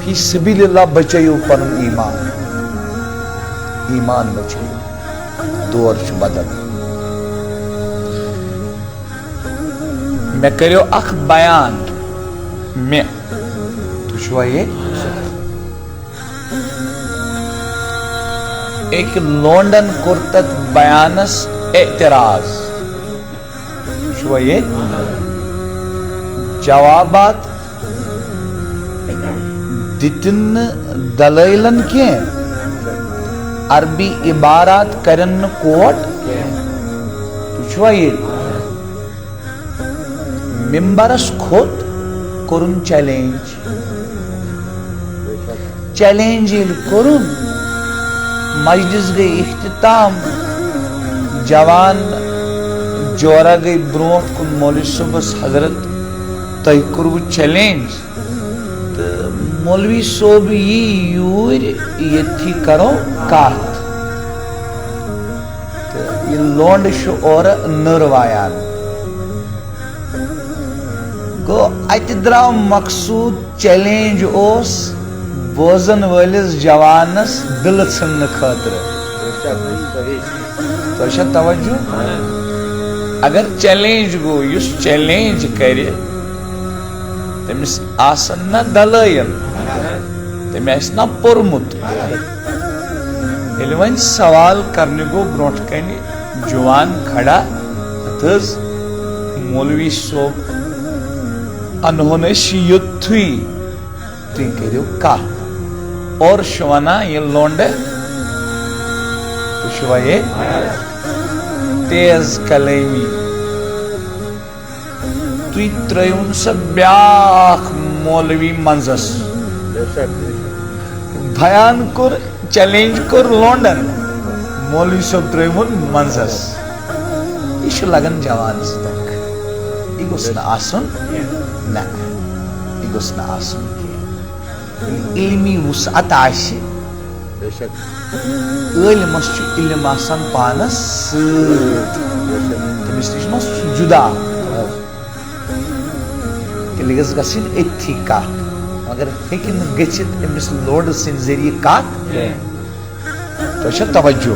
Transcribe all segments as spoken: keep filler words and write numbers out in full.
فی سبیل اللہ بچٲیِو پنُن ایمان۔ ایمان بچٲیِو۔ دور چھُ بدل۔ مےٚ کٔرِو اکھ بیان۔ مےٚ۔ تُہۍ چھِوا ییٚتہِ؟ أکۍ لونڈن کوٚر تتھ بیانس اعتراض۔ چھُوا ییٚتہِ؟ جوابات دِتِن نہٕ دلٲیلن کینٛہہ، عربی عبارات کرن نہٕ کوٹ کینٛہہ۔ تُہۍ چھِوا ییٚتہِ؟ ممبرس کھوٚت، کوٚرُن چیلنج۔ چیلنج ییٚلہِ کوٚرُن، مجلس گٔے اختتام، جوان جورا گٔے برونٛٹھ کُن مولوی صٲبس، "حضرت، تۄہہِ کوٚروٕ چیلنج، تہٕ مولوی صٲب یی یوٗرۍ، ییٚتھی کرو کتھ۔" تہٕ یہِ لونڈٕ چھُ اورٕ نٔر وایان۔ گوٚو، اتہِ درٛاو مقصوٗد، چیلنج اوس بوزن وٲلِس جوانس دِلہٕ ژھٕننہٕ خٲطرٕ۔ تۄہہِ چھا توجہ؟ اگر چیلنج گوٚو، یُس چیلنج کرِ، تٔمِس آسن نہ دلٲیل، تٔمۍ آسہِ نہ پوٚرمُت۔ ییٚلہِ وۄنۍ سوال کرنہِ گوٚو برونٛٹھ کنہِ جوان کھڑا، ہتہٕ حظ، مولوی صٲب انہون أسۍ یُتھُے، تُہۍ کٔرِو کتھ۔ اور چھُ ونان یہِ لونڈٕ، تُہۍ چھِوا یہِ تیز کلٲمی؟ تُہۍ ترٲیہُن سا بیاکھ مولوی منٛزس۔ بیان کوٚر، چیلنج کوٚر لونڈن، مولوی صٲب ترٲیہُن منٛزس۔ یہِ چھُ لگان جوانس دکھ۔ یہِ گوٚژھ نہٕ آسُن۔ نہ، یہِ گوٚژھ نہٕ آسُن کینٛہہ۔ ییٚلہِ علمی وسعت آسہِ، عٲلمس چھُ علم آسان پانس سۭتۍ۔ تٔمِس نِش ما چھُ جُدا؟ تیٚلہِ گٔژھ گژھٕنۍ أتھی کتھ۔ مگر ہیٚکہِ نہٕ گٔژھِتھ أمِس لونڈٕ سٕنٛدِ ذٔریعہٕ کتھ۔ تۄہہِ چھا توجہ؟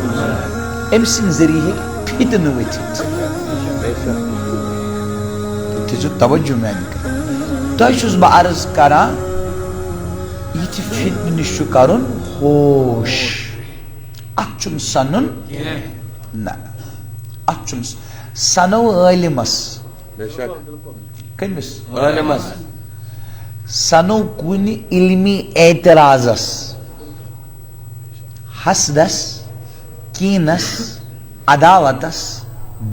أمۍ سٕنٛدِ ذٔریعہٕ ہیٚکہِ فتنہٕ ؤتھِتھ۔ تُہۍ تھٲیزیو توجہ میانہِ کتھِ۔ تۄہہِ چھُس بہٕ عرض کران، یہِ تہِ فتنہٕ نِش چھُ کرُن ہوش۔ اتھ چھُنہٕ سنُن۔ نہ، اتھ چھُنہٕ س-، سنو عٲلمس۔ کٔمِس؟ عٲلمس۔ سنو کُنہِ علمی اعتراضس، حسدس، کینس، عداوتس،